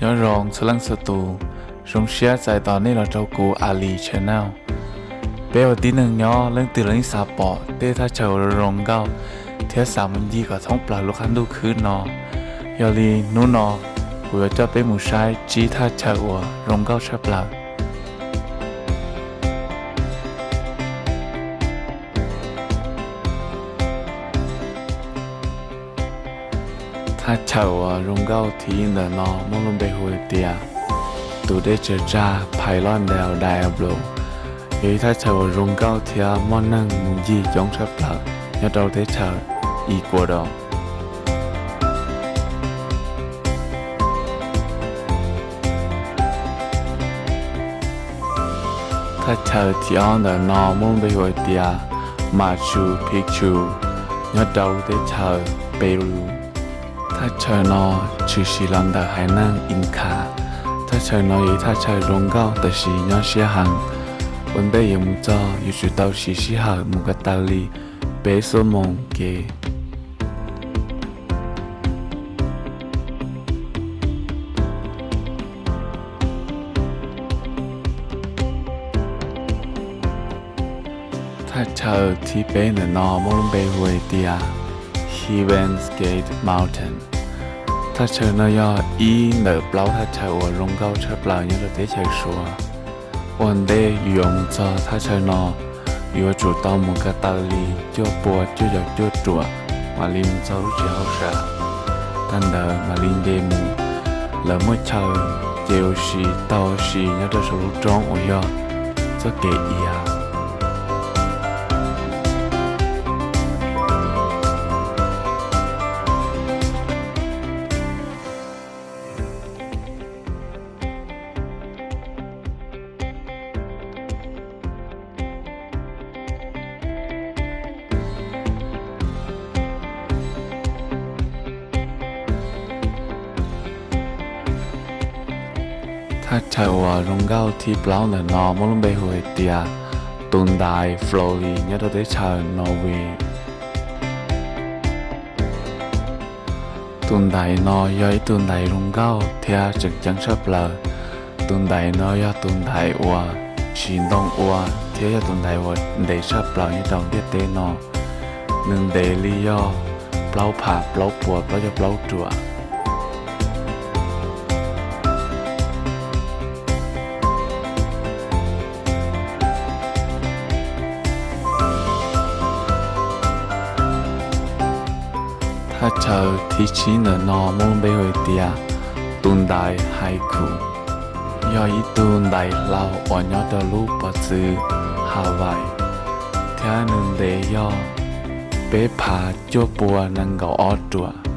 Nyob zoo txhua leej txhua tus, zoo siab txais tos nej los rau kuv Ali Channel. Peb ua tib neeg nyob leej twg los yeej xav pom tej thaj chaw uas zoo nkauj thiab xav mus ncig kom thoob plaws lub qab ntuj khwb no. Yog li hnub no kuv yuav coj peb mus saib tsib thaj chaw uas zoo nkauj tshaj plaws. Thaj chaw uas zoo nkauj thib ib ntawm no muaj lub npe hu hais tias tus dej tsaws tsag Phais Loj Nteos Diablo, yog ib thaj chaw uas zoo nkauj thiab muaj neeg mus ncig coob tshaj plaws nyob rau teb chaws Ecuador. Thaj chaw thib ob ntawm no muaj lub npe hu hais tias Machu Picchu, nyob rau teb chaws Peru. Thaj chaw no tshwm sim los ntawm haiv neeg Inca. Thaj chaw no yog ib thaj chaw zoo nkauj tab sis nyob siab heev. Ua ntej yuav mus txog yuav tsum tau siv sij hawm mus ko taw li peb xuab moos kev. Thaj chaw thib peb ntawm no muaj lub npe hu hais tias Heaven's Gate Mountain. Thaj chaw no yog ib ntawm plaub thaj chaw uas zoo nkauj tshaj plaws nyob rau teb chaws Suav. Ua ntej yus yuav mus txog thaj chaw no, yuav tsum tau mus ko taw li cuaj pua cuaj caum cuaj ruam mam li mus txog lub tsev hauj sam. Tag ntawd mam li nce mus, lawv muaj chaw ces ua si taug ua si nyob rau saum lub roob uas yog txoj kev iav. Thaj chaw uas zoo nkauj thib plaub ntawm no muaj lub npe hu hais tias tus ntaiv Flo Li nyob rau teb chaws Norway. Tus ntaiv no yog ib tug ntaiv zoo nkauj thiab tseem ceeb tshaj plaws. Tus ntaiv no yog tus ntaiv uas siv ntoo ua thiab yog tus ntaiv uas ntev tshaj plaws nyob rau ntiaj teb no. Nws ntev li yog plaub phav plaub puas plaub caug plaub ruam. Thaj chaw thib tsib ntawm no muaj lub npe hu hais tias tus ntaiv Haiku, yog ib tug ntaiv hlau uas nyob rau lub pov txwv Hawaii, thiab nws ntev yog peb phav cuaj pua nees nkaum ob ruam.